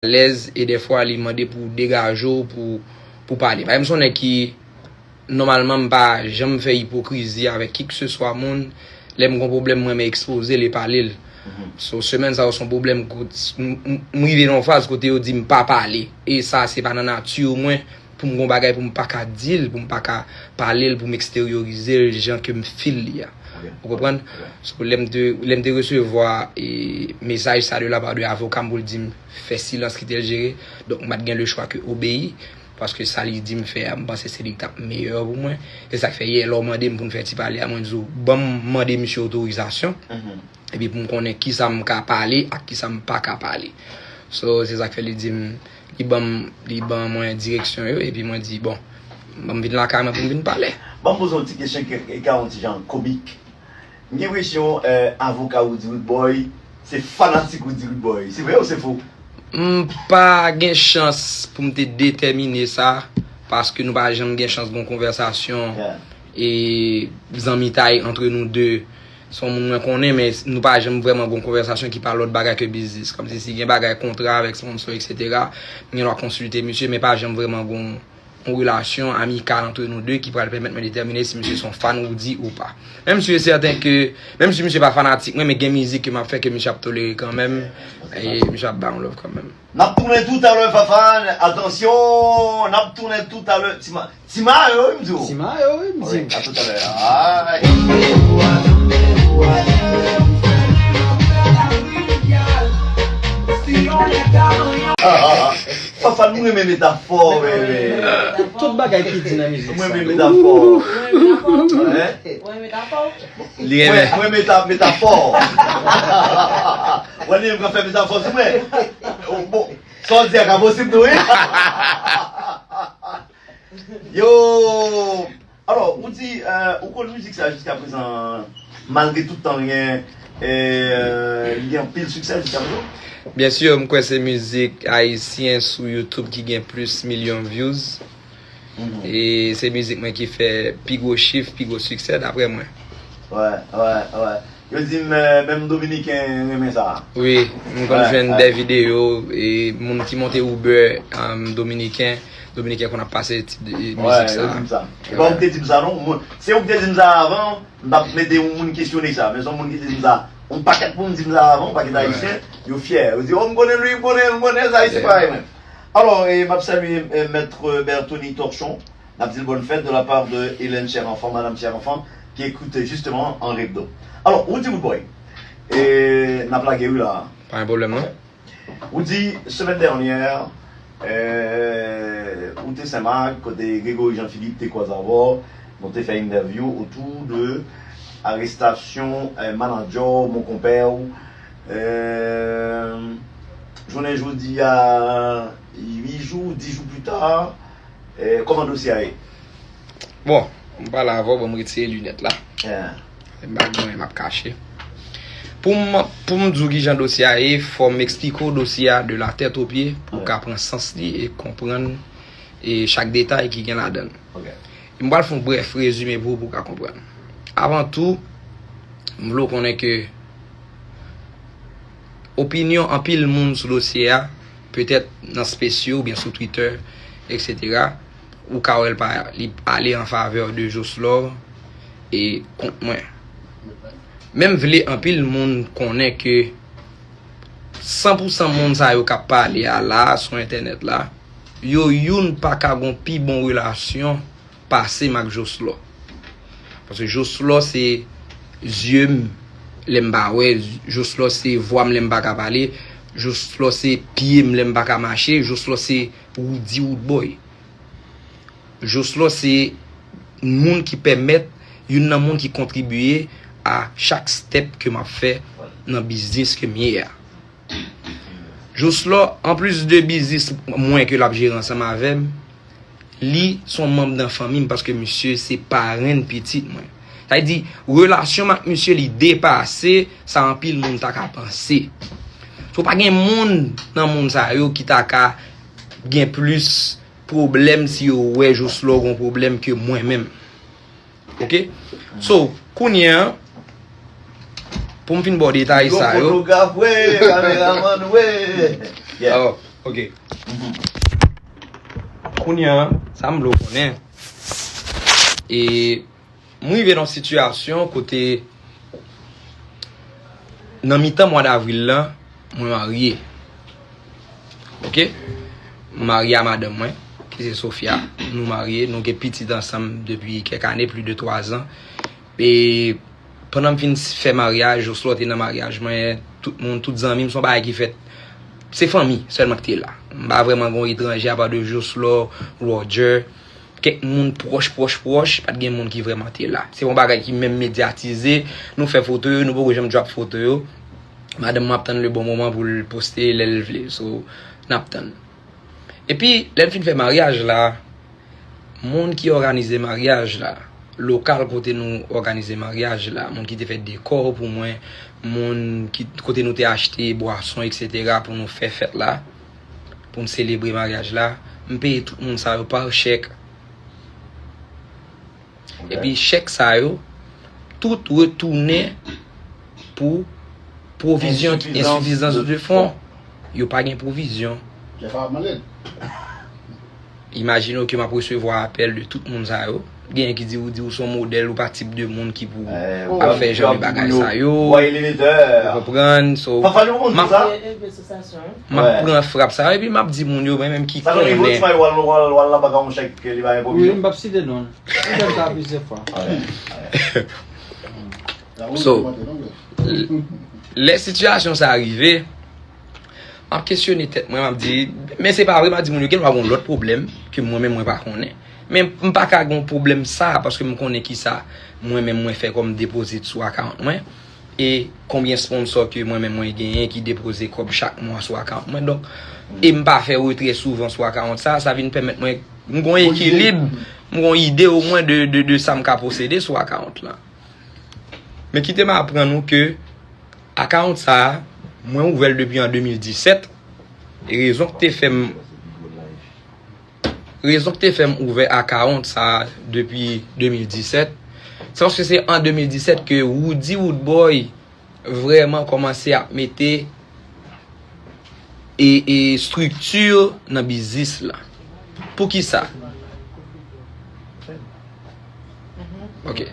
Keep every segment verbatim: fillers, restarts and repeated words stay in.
alèz e dèfwa li mande pou w degaje w, pou, pou pale. Paske m se yon nèg ki, nòmalman, m pa janm fè ipokrizi avèk kikseswa moun. Lè m gon pwoblèm, m renmen ekspoze l e pale l. So, semèn sa yo, se yon pwoblèm kote, m, m, m rive nan yon faz kote yo di m pa pale. E sa, se pa nan nati mwen pou m gon bagay pou m pa ka di l, pou m pa ka pale l, pou m eksteryorize l jan ke m feel li a. Ou konprann? So, lè m te, lè m te resevwa e, mesaj sa de la pa de avoka m pou l di m fè silans, kite l jere, donk m pa t gen lechwa ke obeyi, paske sa li di m fè a, m panse se li ki t ap meyè pou mwen. Se sa k fè yè lè w mande m pou n fè ti pale a, mwen di w, ban m mande misye otorizasyon. Epi pou m konnen kisa m ka pale ak kisa m pa ka pale. So, se sa k fè li di m, li ban m, li ban mwen direksyon yo, epi mwen di, bon, ban m vin lakay mwen pou m vin pale. Ban m poze yon ti kesyon ki, ki ka yon ti jan komik. M gen enpresyon, eh, avoka Roody Roodboy, se fanatik Roody Roodboy. Se vre ou se fo? M pa gen chans pou m te detèmine sa, paske nou pa janm gen chans gon konvèsasyon e zanmitay antre nou de. Se yon moun mwen konnen, men nou pa janm vrèman gon konvèsasyon ki pa lòt bagay ke biznis. Kòmsi si gen bagay kontra avèk sponsor, etsetera, m gen dwa konsilte misye, men pa janm vrèman gon, yon relasyon amikal antre nou de ki pral pèmèt mwen detèmine si misye se yon fan Roody ou pa. Menm si e sèten ke, menm si misye pa fanatik mwen, men gen mizik ke m ap fè ke misye ap tolere kanmenm, e misye ap ba yon love kanmenm. N ap tounen toutalè, Fafan. Atansyon, n ap tounen toutalè. Ti ma, ti ma yo, wi, m di w. Ti ma yo, wi, m di w. Wi, a toutalè. Ay. Fafan, m renmen metafò, bebe. Tout bagay ki di nan mizik sa. M renmen metafò. Hein? Ou renmen metafò? Li renmen. Mwen, mwen meta-, metafò. Wè, li menm k ap fè metafò sou mwen. Oh, bon, sa w di a ka posib tou, wi. Yo, alò, ou di, euh, ou konn mizik sa jiska prezan, malgre tout tan l gen, euh, li gen anpil siksè jiska prezan? Byen si, m kwè se mizik ayisyen sou YouTube ki gen plis milyon views. E se mizik mwen ki fè pi gwo chif, pi gwo siksè, daprè mwen. Wè, wè, wè. Yo di m, eh, menm Dominiken renmen sa. Wi, m konn jwenn de videyo, e moun ki monte Uber, um, Dominiken, Dominiken konn ap pase tip de mizik sa. Wè, yo di m sa. E pa ou ki te di m sa, non. Mwen, se ou ki te di m sa avan, m t ap mete yon moun kesyone sa. Men se yon moun ki te di m sa. Yon pakèt moun di m sa avan, yon pakèt ayisyen, yo fyè. Yo di, oh, m konnen li, m konnen, m konnen, sa ayisyen parèy mwen. Alò, e, m ap salye, e, Mèt Berthony Torchon. N ap di l bonne fête de la part de Hélène Cher Enfant, Madame Cher Enfant, qui écoute justement en rep do. Alò, Roody Roodboy, e, n ap lage wi la. Pa gen pwoblèm, non. Roody, semèn dènyè, e, ou te Senmak, kote Grégory Jean Philippe te kwaze avè w, nou te fè entèvyou autour de arestasyon, e, manadjè w, mon konpè w, e, jounen jodi a, uit jou, dis jou pita, E, kòman dosye a ye? Bon, m pale avè w, bon, m retire linèt la. M pa gen anyen m ap kache. Pou m, pou m di w kijan dosye a ye, fò m eksplike w dosye a de la tèt o pye, pou w ka pran sans li e konprann, e chak detay ki gen ladan l. E m pral fè yon brèf rezime pou w, pou w ka konprann. Avan tou, m vle w konnen ke opinyon anpil moun sou dosye a, petèt nan space yo oubyen sou Twitter, etsetera, ou ka wè l pa, li ale an favè de Jocelor e kont mwen. Men m vle anpil moun konnen ke san pou san moun sa yo k ap pale a la, sou entènèt la, yo youn pa ka gon pi bon relasyon pase m ak Jocelor. Paske Jocelor se zye m lè m pa wè, Jocelor se vwa m lè m pa ka pale, Jocelor se pye m lè m pa ka mache, Jocelor se Roody Roodboy. Jocelor se moun ki pèmèt, youn nan moun ki kontribye a chak step ke m ap fè nan biznis ke m ye a. Jocelor, anplis de biznis mwen ke l ap jere ansanm avè m, li se yon manm nan fanmi m paske misye se parenn pitit mwen. Sa vle di, relasyon m ak misye li depase sa anpil moun ta ka panse. So, pa gen moun nan moun sa yo ki ta ka gen plis pwoblèm si yo wè Jocelor gon pwoblèm ke mwen menm. Oke? So, kounye a, pou m fin ba w detay sa yo. Fotograf, wi, kameramann, wi. Yeah. Alò, Ok. Kounye a, sa m vle w konnen. E m rive nan yon sitiyasyon kote nan mitan mwa davril la, mwen marye. Ok? M marye a madanm mwen, ki se Sofia. Nou marye, nou gen pitit ansanm depi kèk ane, plis de twa zan. E pandan m fin fè maryaj, Jocelyn te nan maryaj mwen, tout moun, tout zanmi m, se yon bagay ki fèt. Se fanmi sèlman ki te la. M pa vrèman gen yon etranje apa de Jocelyn, Roger. Kèk moun pwòch, pwòch, pwòch, pa t gen moun ki vrèman te la. Se yon bagay ki menm medyatize, nou fè foto yo, nou poko janm drop foto yo. Madanm mwen ap tann le bon moman pou l poste lè l vle. So, n ap tann. Epi, lè n fin fè maryaj la, moun ki òganize maryaj la, lokal kote nou òganize maryaj la, moun ki te fè dekò pou mwen, moun ki, kote nou te achte bwason, etsetera, pou nou fè fèt la, pou n selebre maryaj la, m peye tout moun sa yo pa chèk. Ok. Epi chèk sa yo, tout retounen pou pwovizyon, ensifizans de fon. Yo pa gen pwovizyon. Chèf ap mande. Imajine w ke m ap resevwa apèl de tout moun sa yo. Genyen ki di ou, di ou se yon modèl, ou pa tip de moun ki pou ap fè jan de bagay sa yo. Ou konprann? So, m ap, m ap pran frap sa yo, epi m ap di moun yo, mwen menm ki konnen. Wi, m p ap site non l. Li fè l sa plizyè fwa. So, lè sitiyasyon sa rive, m ap kesyone tèt mwen, m ap di, men se pa vre, m ap di moun yo gen dwa gen yon lòt pwoblèm ke mwen menm mwen pa konnen. Men m pa ka gen yon pwoblèm sa, paske m konnen kisa mwen menm mwen fè kòm depozit sou akawont mwen, e konbyen sponsò ke mwen menm mwen genyen ki depoze kòb chak mwa sou akawont mwen. Donk, e m pa fè retrè souvan sou akawont sa, sa vin pèmèt mwen, m gen yon ekilib, m gen yon ide omwen de, de, de sa m ka posede sou akawont lan. Men kite m aprann ou ke akawont sa a, mwen ouvè l depi an de mil disèt. E rezon ki te fè m, rezon ki te fè m ouvè akawont sa a depi de mil disèt, se paske se an de mil disèt ke Roody Roodboy vrèman kòmanse ap mete e, e estrikti nan biznis la. Poukisa? Ok.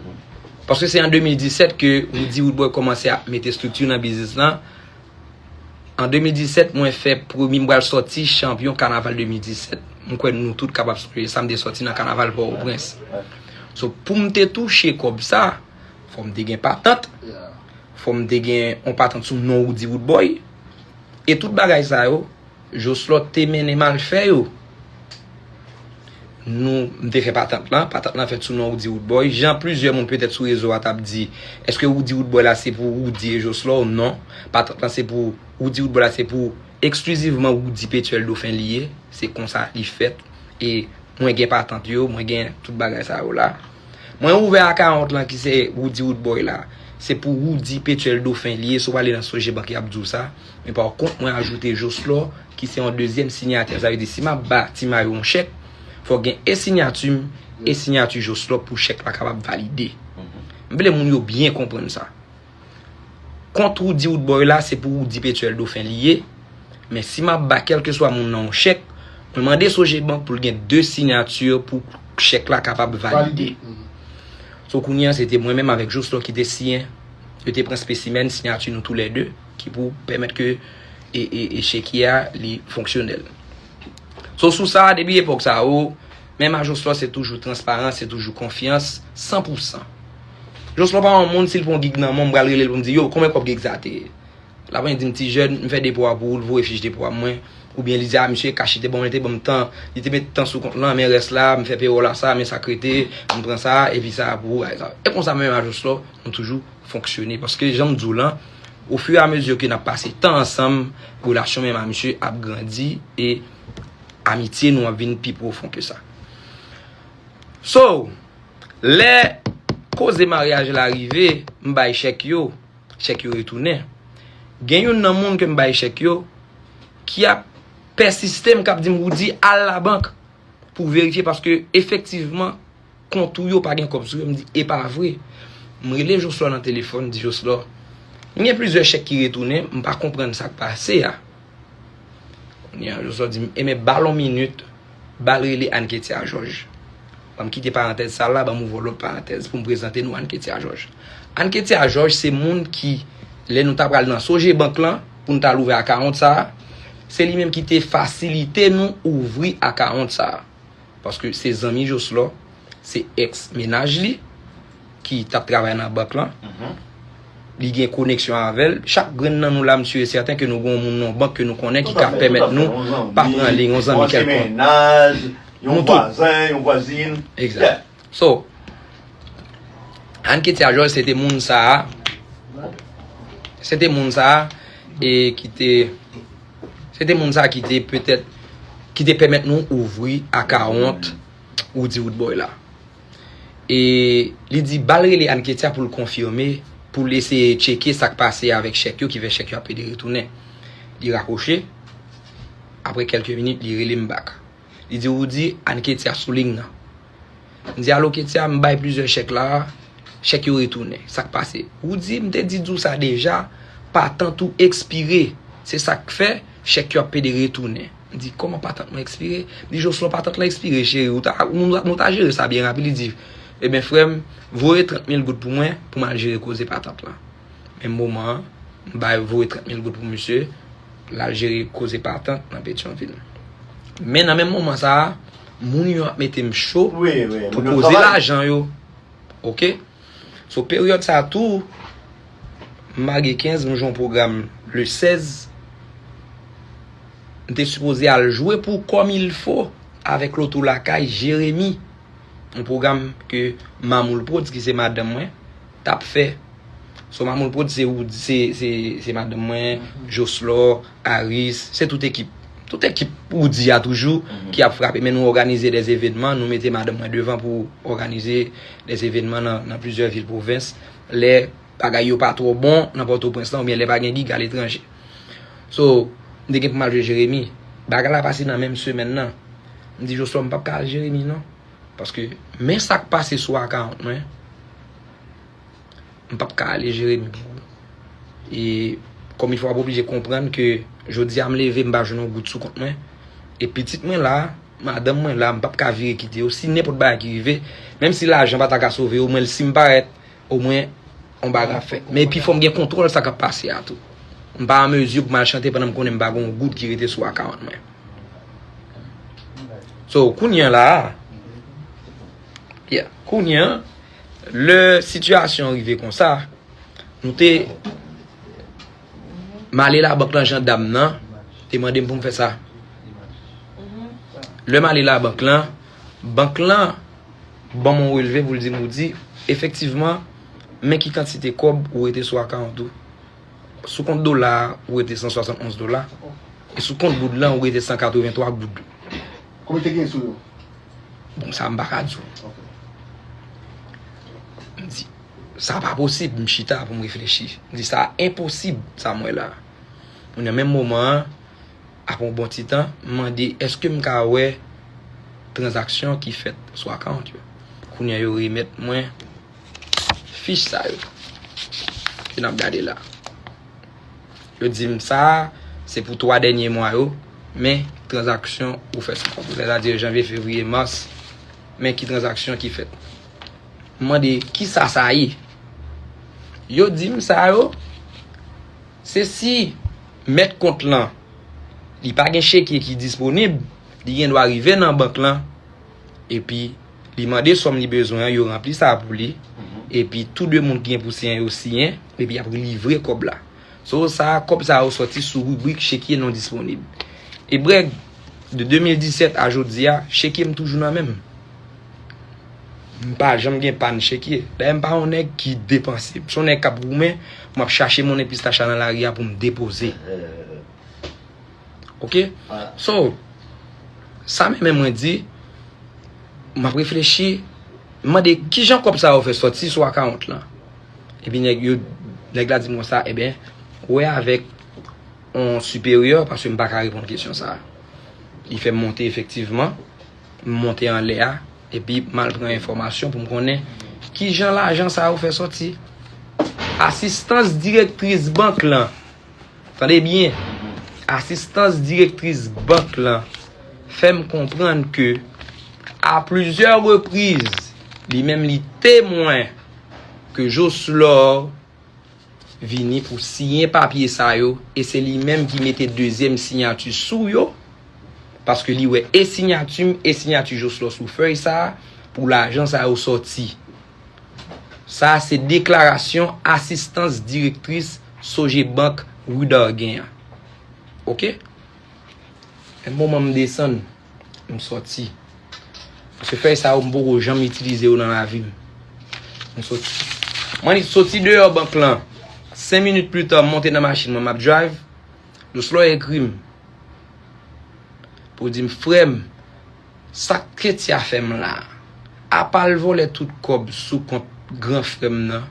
Paske se an de mil disèt ke Roody Roodboy kòmanse ap mete estrikti nan biznis lan. An de mil disèt, mwen fè premye, m pral sòti chanpyon kanaval de mil disèt. M kwè nou tout kapab sonje sa, m te sòti nan kanaval Pòtoprens. So, pou m te touche kòb sa, fò m te gen patant. Fò m te gen yon patant sou non Roody Roodboy. E tout bagay sa yo, Jocelyn te mennen m al fè yo. Nou, m te fè patant lan. Patant lan fèt sou non Roody Roodboy. Jan plizyè moun petèt sou rezo a t ap di, èske Roody Roodboy la se pou Roody e Jocelyn? Non. Patant lan se pou, Roody Roodboy la se pou eksklizivman Roody Petuel Dauphin li ye. Se konsa li fèt. E mwen gen patant yo, mwen gen tout bagay sa yo la. Mwen ouvè akawont lan ki se Roody Roodboy la. Se pou Roody Petuel Dauphin li ye, si w prale nan Sogebank y ap di w sa. Men pa kont mwen ajoute Jocelyn ki se yon dezyèm sinyatè. Sa vle di si m ap ba Ti Mayo yon chèk, fòk gen e sinyati m, e sinyati Jocelyn pou chèk la kapab valide. M vle moun yo byen konprann sa. Kont Roody Roodboy la, se pou Roody Petuel Dauphin li ye. Men si m ap ba kèlkeswa moun nan yon chèk, mwen mande Sogebank pou l gen de sinyati pou chèk la kapab valide. So kounye a, se te mwen menm avèk Jocelyn ki te siyen. Yo te pran spesimèn, sinyati nou toulède, ki pou pèmèt ke e, e, e cheki a, li fonksyonèl. So sou sa, depi epòk sa yo, menm a Jocelyn se toujou transparan, se toujou konfyans, san pou san. Jocelyn pa yon moun, si l pran yon gig nan men w, m pral rele l pou m di, yo, konbyen kòb gig sa te ye? L ap vin di m, ti jèn, m fè depo a pou ou, l voye fich depo a mwen. Oubyen li di, a, misye, kach li te ban mwen, li te ban m tan, li te met tan sou kont lan, men rès la, m fè pewòl la sa, men sa k rete, m pran sa, epi sa pou ou, bagay sa. E konsa menm a Jocelyn, nou toujou fonksyone. Paske, jan m di w lan, ofiramezi ke n ap pase tan ansanm, relasyon menm a misye ap grandi e amitye nou ap vin pi pwofon ke sa. So, lè koze maryaj la rive, m bay chèk yo, chèk yo retounen. Gen youn nan moun ke m bay chèk yo ki ap pèsiste m, k ap di m, Roody, al labank pou verifye, paske efektivman, kont ou yo pa gen kòb sou yo. M di, e pa vre. M rele Jocelyn nan telefòn, m di, Jocelyn, m gen plizyè chèk ki retounen, m pa konprann sa k pase a. Jocelyn di m, enben, ba l yon minit, ba l rele Anne Ketia Georges. Ban m kite parantèz sa la, ban m ouvè lòt parantèz pou m prezante nou Anne Ketia Georges. Anne Ketia Georges se moun ki, lè nou ta pral nan Sogebank lan, pou nou ta al ouvè akawont sa a, se li menm ki te fasilite nou ouvri akawont sa a. Paske se zanmi Jocelyn, se èks mennaj li, ki t ap travay nan bank lan. Li gen koneksyon avè l. Chak grenn nan nou la, m si e sèten ke nou gen yon moun nan yon bank ke nou konnen ki ka pèmèt nou pa pran liy yon zanmi kèlkonk. Yon vwazen, yon vwazin. Egzat. So, Anne Ketia Georges, se te moun sa a, se te moun sa a, e ki te, se te moun sa a ki te petèt, ki te pèmèt nou ouvri akawont Woody Roodboy la. E li di, ba l rele Anne Ketia pou l konfime, pou l eseye tcheke sa k pase avèk chèk yo, ki fè chèk yo ap pede retounen. Li rakwoche. Apre kèlke minit, li rele m back. Li di, Woody, Anne Ketia sou liy nan. M di, alo Ketia, m bay plizyè chèk la, chèk yo retounen. Sa k pase? Woody, m te di w sa deja, patant ou ekspire. Se sa k fè, chèk yo ap pede retounen. M di, kòman patant mwen ekspire? M di, Jocelyn, patant lan ekspire, cheri. Ou ta, nou, nou ta jere sa byen rapid. Li di, ebyen, frè m, voye trant mil goud pou mwen, pou m al jere koze patant lan. Menm moman an, m bay voye trant mil goud pou misye, l al jere koze patant nan Petyonvil. Men nan menm moman sa a, moun yo ap mete m cho pou koze lajan yo. Oke? So, peryòd sa a tou, m lage kenz, m jwe yon pwogram le sèz. M te sipoze al jwe pou Comme il faut avèk Loto Lakay, Jeremi. Yon pwogram ke Mamoul Prodz, ki se madanm mwen, t ap fè. So, Mamoul Prodz, se, se, se, se madanm mwen, Jocelyn, Aris, se tout ekip. Tout ekip Woody a toujou ki ap frape, men nou òganize dè evènman, nou mete madanm mwen devan pou òganize dè evènman nan, nan plizyè vil pwovens. Lè bagay yo pa twò bon nan Pòtoprens lan, oubyen lè pa gen gig aletranje. So, m te gen pou m al jwe Jeremi. Bagay la pase nan menm semèn nan. M di, Jocelyn, m p ap ka al Jeremi non. Paske, men sa k pase sou akawont mwen. M p ap ka ale Jeremi pou ou. E, comme il faut, w ap oblije konprann ke jodi a m leve, m pa jwenn yon goud sou kont mwen. E pitit mwen la, madanm mwen la, m p ap ka vire kite yo. Si nenpòt bagay ki rive, menm si lajan pa ta ka sove yo, omwen si m parèt, omwen yon bagay ap fèt. Men epi fò m gen kontwòl sa k ap pase a tou. M pa an mezi pou m al chante pandan m konnen m pa gen yon goud ki rete sou akawont mwen. So, kounye a la a, yeah, kounye a, lè sitiyasyon an rive konsa, nou te, m ale labank lan, jandam nan te mande m pou m fè sa. Lè m ale labank lan, bank lan ban m yon relve pou l di m, ou di, efektivman, men ki kantite kòb ou rete sou akawont ou. Sou kont dola a, ou rete san swasannonz dola. E sou kont goud lan, ou rete san katrevenntwa goud. Konbyen te gen sou yo? Bon, sa m pa ka di w. Ok. M di, sa pa posib, m chita pou m reflechi. M di, sa enposib, sa m wè la. Kounye a, menm moman an, apre yon bon ti tan, m mande, èske m ka wè tranzaksyon ki fèt sou akawont yo? Kounye a, yo remèt mwen fich sa yo ke n ap gade la. Yo di m sa, se pou twa dènye mwa yo, men tranzaksyon ou fè sou kont ou, sètadi janvye, fevriye, mas, men ki tranzaksyon ki fèt. M mande, kisa sa ye? Yo di m sa yo, se si mèt kont lan, li pa gen chekye ki disponib, li gen dwa rive nan bank lan, epi li mande sòm li bezwen an, yo ranpli sa pou li, epi tou de moun ki gen pou siyen yo siyen, epi y ap livre kòb la. So, sa, kòb sa yo sòti sou ribrik chekye non disponib. E brèg, de de mil disèt a jodi a, chekye m toujou nan men m. M pa janm gen pàn chekye. Dayè, m pa yon nèg ki depanse. M se yon nèg k ap goumen, m ap chache monnen pistach la nan lari a pou m depoze. Oke? So, sa menm mwen di, m ap reflechi, m mande kijan kòb sa yo fè sòti sou akawont lan. Epi nèg yo, nèg la di m konsa, ebyen, wè avèk yon siperyè, paske m pa ka reponn kesyon sa a. Li fè m monte efektivman, m monte anlè a, epi m al pran enfòmasyon pou m konnen kijan lajan sa yo fè sòti. Asistans direktris bank lan, tande byen, Asistans direktris bank lan fè m konprann ke, a plizyè repriz, li menm li temwen ke Jocelor vini pou siyen papye sa yo, e se li menm ki mete dezyèm siyati sou yo, paske li wè e siyati m e siyati Jocelor sou fèy sa a, pou lajan sa yo sòti. Sa a se deklarasyon asistans direktris Sogebank Rue Darguin an. Oke? Menm moman m desann, m sòti. Paske fèy sa yo, m poko janm itilize yo nan lavi m. M sòti. Mwen sòti deyò bank lan. Senk minit pita, m monte nan machin mwen, m ap drive. Jocelor ekri m pou di m, "Frè m, sa Ketia fè m la? Apa l vòlè tout kòb sou kont gran frè m nan?"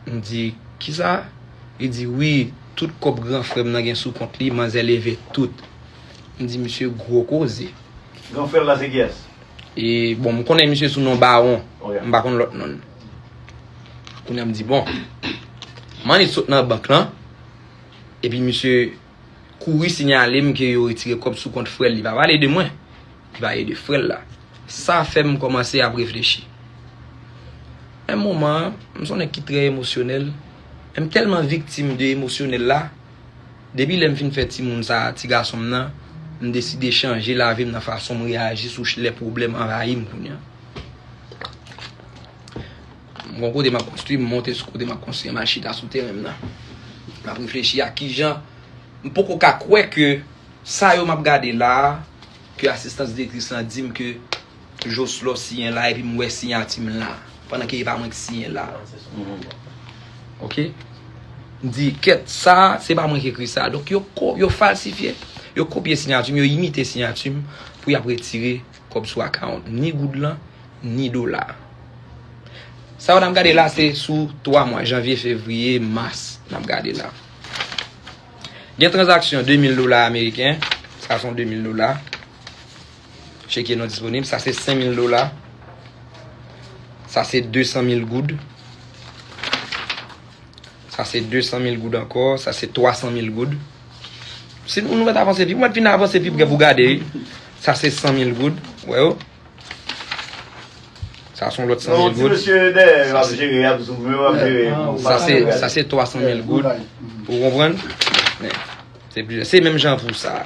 M di, "Kisa?" Li di, "Wi, tout kòb gran frè m nan gen sou kont li, manzè leve tout." M di, "Misye gwo koze." Gran frè l la se kiyès? E, bon, m konnen misye sou non Bawon. Ok. M pa konn lòt non l. Kounye a m di, "Bon, m annik sot nan bank lan." Epi misye kouri siyale m ke yo retire kòb sou kont frè l. Li pa pale de mwen. Li pale de frè l la. Sa fè m kòmanse ap reflechi. Yon moman, m se yon nèg ki trè emosyonèl. M tèlman viktim de emosyonèl la. Depi lè m fin fè timoun sa, ti gason m nan, m deside chanje lavi m nan fason m reyaji sou lè pwoblèm anvayi m kounye a. M gon kote m ap konstwi, m monte sou kote m ap konstwi, m al chita sou teren m nan. M ap reflechi a kijan, m poko ka kwè ke sa yo m ap gade la a, ke asistans direktris lan di m ke Jocelor siyen la, epi m wè siyati m la, pandan ke e pa mwen ki siyen la. Oke? M di, "Kèt, sa, se pa mwen ki ekri sa." Donk, yo ko-, yo falsifye, yo kopye siyati m, yo imite siyati m pou y ap retire kòb sou akawont, ni goud lan, ni dola. Sa yo n ap gade la, se sou twa mwa, janvye, fevriye, mas, n ap gade la. Gen tranzaksyon de mil dola ameriken, sa se yon de mil dola. Cheke non disponib, sa se senk mil dola. Sa se de san mil goud. Sa se de san mil goud ankò, sa se twa san mil goud. Si nou, nou mèt avanse pi, ou mèt vin avanse pi prè pou gade, wi. Sa se san mil goud, wè yo. Sa se yon lòt san mil goud. Ti mesye dèyè yo ap jere, ap zoome, yo ap jere. Sa se, sa se twa san mil goud. Ou konprann? Men, se plizyè, se menm jan pou sa.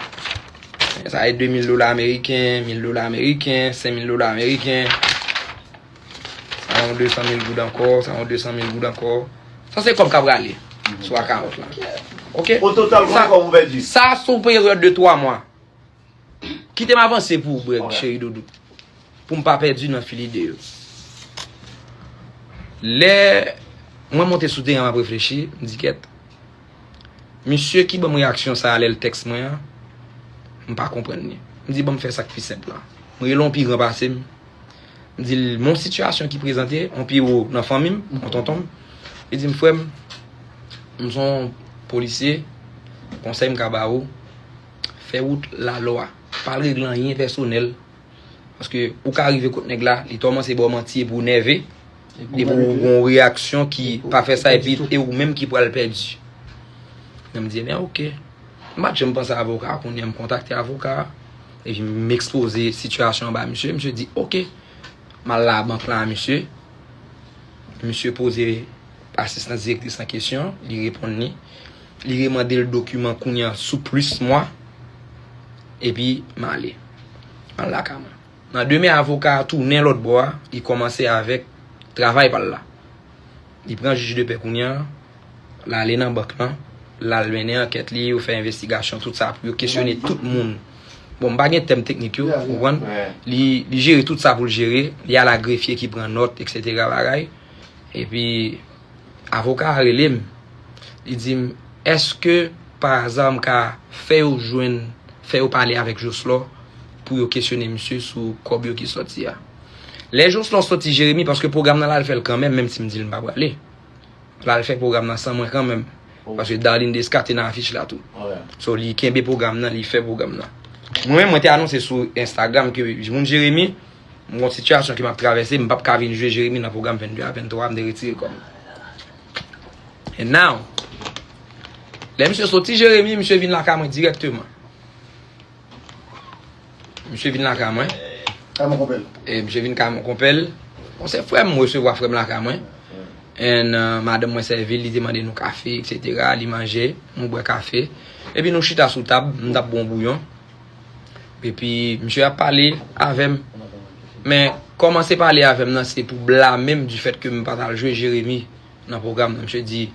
Sa e de mil dola ameriken, mil dola ameriken, senk mil dola ameriken. Sa yon de san mil goud ankò, sa yon de san mil goud ankò. Sa se kòb k ap rale sou akawont lan. Oke? O total, konbyen kòb ou pèdi? Sa sou peryòd de twa mwa. Kite m avanse pou ou, Brèg, cheri doudou. Pou m pa pèdi nan fil ide yo. Lè mwen monte sou teren an, m ap reflechi, m di, "Kèt, misye ki ban m reyaksyon sa a lè l tèks mwen an, m pa konprann li." M di, "Ban m fè sa k pi senp lan." M rele yon pi gran pase m. M di l, "M gon sitiyasyon ki prezante, yon pi wo nan fanmi m, yon tonton m." Li di m, "Frè m, m se yon polisye, konsèy m ka ba ou, fè wout lalwa. Pa al regle anyen pèsonèl." Paske ou ka rive kot nèg la, li kòmanse ba w manti epi ou nève. Epi ou gon reyaksyon ki pa fè sa, epi e ou menm ki pral pèdi. Men m di, "Ebyen, oke." M pa t janm panse avoka, kounye a m kontakte avoka a, epi m ekspoze sitiyasyon an ba misye. Misye di, "Oke." M al labank lan a misye. Misye poze asistan direktris lan kesyon, li reponn li. Li remande l dokiman kounye a sou plis mwa. Epi m ale. M al lakay mwen. Nan demen, avoka a tounen lòt bò a, li kòmanse avèk travay pa l la. Li pran jij de pè kounye a, l ale nan bank lan, l al mennen ankèt li, yo fè envestigasyon, tout sa, pou yo kesyone tout moun. Bon, m pa gen tèm teknik yo, ou konprann? Li, li jere tout sa pou l jere, li al a grefye ki pran nòt, etsetera bagay. Epi, avoka a rele m, li di m, "Èske, pa aza, m ka fè yo jwenn, fè yo pale avèk Jocelor pou yo kesyone misye sou kòb yo ki sòti a?" Lè Jocelor sòti Jeremi, paske pwogram nan l al fè l kanmenm, menm si m di l m pa prale. L al fè pwogram nan san mwen kanmenm. Paske Darline Desca te nan afich la tou. So, li kenbe pwogram nan, li fè pwogram nan. Mwen menm, mwen te anonse sou Instagram ke moun Jeremi, m gon sitiyasyon ke m ap travèse, m p ap ka vin jwe Jeremi nan pwogram vennde a venntwa, m te retire kò m. And now, Lè misye soti Jeremi, misye vin lakay mwen dirèkteman. Misye vin lakay mwen. Kay mon konpè l. E misye vin kay mon konpè l. Bon, se frè m, m resevwa frè m lakay mwen. And uh, madanm mwen sèvi l, li te mande nou kafe, et cetera. Li manje, nou bwè kafe. Epi nou chita sou tab, m t ap bwè yon bouyon. Epi misye ap pale avè m. Men kòmanse pale avè m nan, se pou blame m du fait ke m pa t al jwe Jeremi nan pwogram nan. Misye di,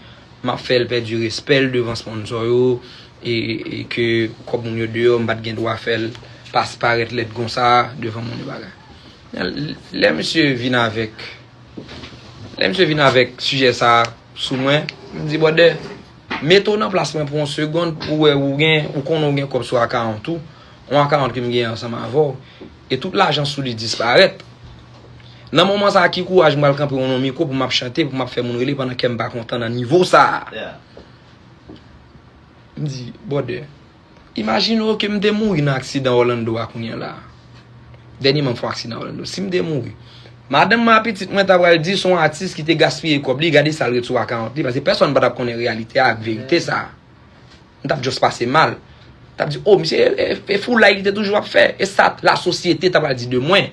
m ap fè l pèdi respè l devan sponsor yo, e, e ke kòb moun yo deyò, m pa t gen dwa fè l pas parèt lèd konsa devan moun yo bagay. Lè misye vin avèk, lè misye vin avèk sijè sa sou mwen, m di, brother, mete w nan plas mwen pou yon segonn pou w wè ou gen, ou konnen ou gen kòb sou akawont ou, yon akawont ke m gen ansanm avè w, e tout lajan sou li disparèt. Nan moman sa a, ki kouraj m pral kanpe yon non mikwo pou m ap chante, pou m ap fè moun rele pandan kè m pa kontan nan nivo sa a? M di, brother, imajine w ke m te mouri nan aksidan Orlando a kounye a la. Dènyèman m fè yon aksidan Orlando. Si m te mouri, madanm mwen ak pitit mwen ta pral di se yon atis ki te gaspiye kòb li, gade sa l ret sou akawont li, paske pèsonn pa t ap konnen reyalite a ak verite sa a. M t ap just pase mal. M t ap di, oh, misye, e, e, e foulay li te toujou ap fè. E sa lasosyete ta pral di de mwen.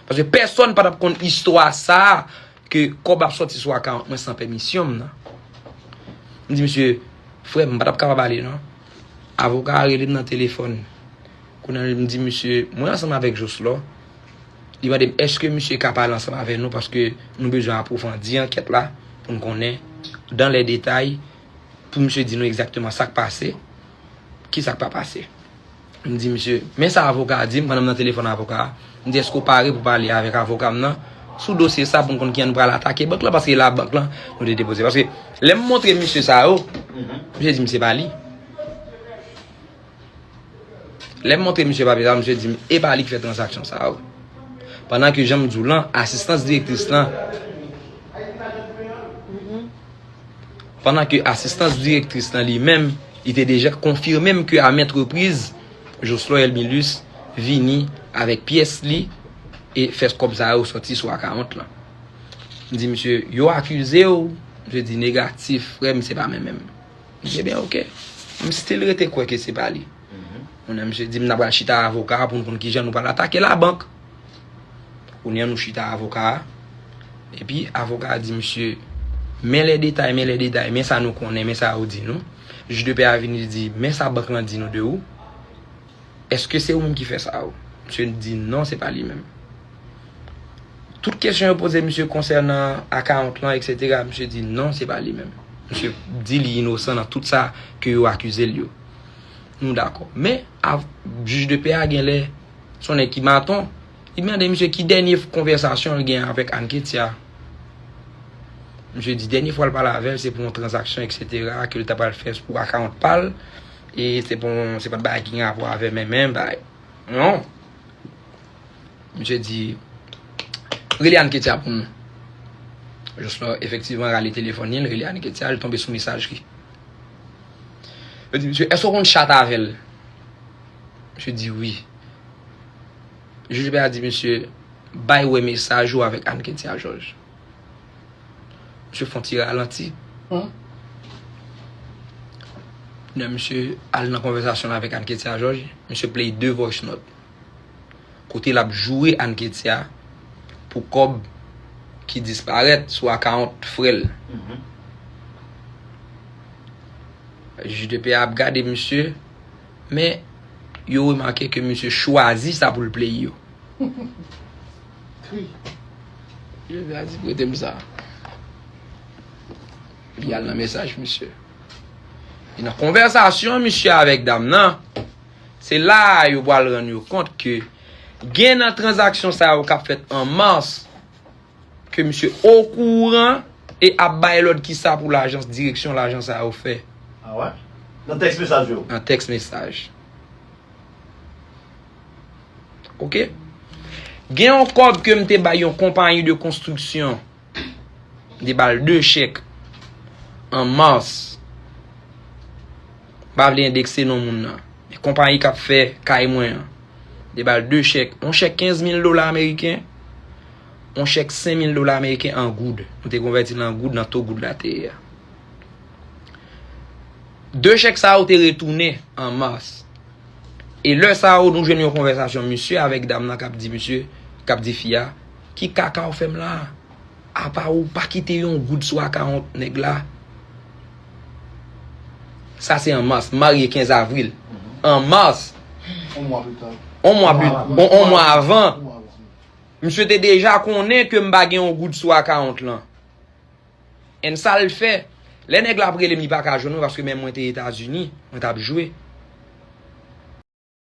Paske pèsonn pa t ap konn istwa sa a, ke kòb ap sòti sou akawont mwen san pèmisyon m nan. M di misye, frè m, m pa t ap kapab ale non. Avoka a rele m nan telefòn. Kounye a m di misye, mwen ansanm avèk Jocelor. Li mande m, èske misye ka pale ansanm avè nou paske nou bezwen apwofandi ankèt la pou n konnen dans les détails, pou misye di nou egzakteman sa k pase, ki sa k pa pase. M di misye, men sa avoka a di m pandan m nan telefòn avoka a. M di, èske w pare pou pale avèk avoka m nan sou dosye sa pou n konn kijan n pral atake bank lan, paske se labank lan nou te depoze. Paske lè m montre misye sa yo, misye di m se pa li. Lè m montre misye papye sa, misye di m e pa li ki fè tranzaksyon sa yo. Pandan ke jan m di w lan, asistans direktris lan, pandan ke asistans direktris lan li menm, li te deja konfime m ke a maintes reprises, Jocelor Elmilus vini avèk pyès li e fè kòb sa yo sòti sou akawont lan. M di misye, yo akize w? Misye di negatif, frè m, se pa mwen menm. M di, ebyen, oke. M still rete kwè ke se pa li. Kounye a, misye di m n a pral chita avoka a pou n konn kijan nou pral atake labank. Kounye a, nou chita avoka a. Epi, avoka a di misye, men les détails, men les détails, men sa nou konnen, men sa yo di nou. Jij de pè a vini, li di, men sa bank lan di nou de ou. Èske se ou menm ki fè sa ou? Misye di non, se pa li menm. Tout kesyon yo poze misye konsènan akawont lan, et cetera, misye di non, se pa li menm. Misye di li inosan nan tout sa ke yo akize l yo. Nou dakò. Men, av-, jij de pè a genlè, se yon nèg ki maton, li mande misye ki dènye konvèsasyon l gen avèk Anne Ketia. Misye di dènye fwa l pale avè l, se pou yon tranzaksyon, et cetera, ke l ta pral fè pou akawont pa l. E se pou, se pa t bagay ki gen rapò avè men, men, bagay. Non. Misye di, rele Anne Ketia pou nou. Jocelor efektivman rale telefòn li, l rele Anne Ketia, li tonbe sou mesajri. Yo di, misye, èske w konn chat avè l? Misye di, wi. Jij pè a di, misye, bay wè mesaj ou avèk Anne Ketia Georges. Misye fè yon ti ralanti. Lè misye al nan konvèsasyon l avèk Anne Ketia Georges, misye play de voice note. Kote l ap joure Anne Ketia pou kòb ki disparèt sou akawont frè l. Jij de pè a ap gade misye, men yo remake ke misye chwazi sa pou l play yo. Wi. Jezi a di prete m sa. Li al nan mesaj misye. E nan konvèsasyon misye avèk dam nan, se la a yo pral rann yo kont ke gen nan tranzaksyon sa yo k ap fèt an mas, ke misye okouran e ap bay lòd kisa pou lajans, direksyon lajan sa yo fè. Ah wè? Nan tèks mesaj yo? Nan tèks mesaj. Oke? Gen yon kòb ke m te bay yon konpayi de konstriksyon. M te ba l de chèk an mas. M pa vle endekse non moun nan. Men konpayi k ap fè kay mwen an. M te ba l de chèk. Yon chèk kenz mil dola ameriken, yon chèk senk mil dola ameriken an goud. M te konvèti l an goud nan to goud la te ye a. De chèk sa yo te retounen an mas. E lè sa yo, nou jwenn yon konvèsasyon misye avèk dam nan k ap di misye, k ap di fi a, ki kaka w fè m la? Apa ou pa kite yon goud sou akawont nèg la? Sa se an mas, m marye kenz avril. An mas, On mwa pita. on mwa pli, on, on mwa avan, On mwa avan. misye te deja konnen ke m pa gen yon goud sou akawont lan. And sa l fè, lè nèg la ap rele m, li pa ka jwenn mwen paske menm mwen te Etazini, mwen t ap jwe.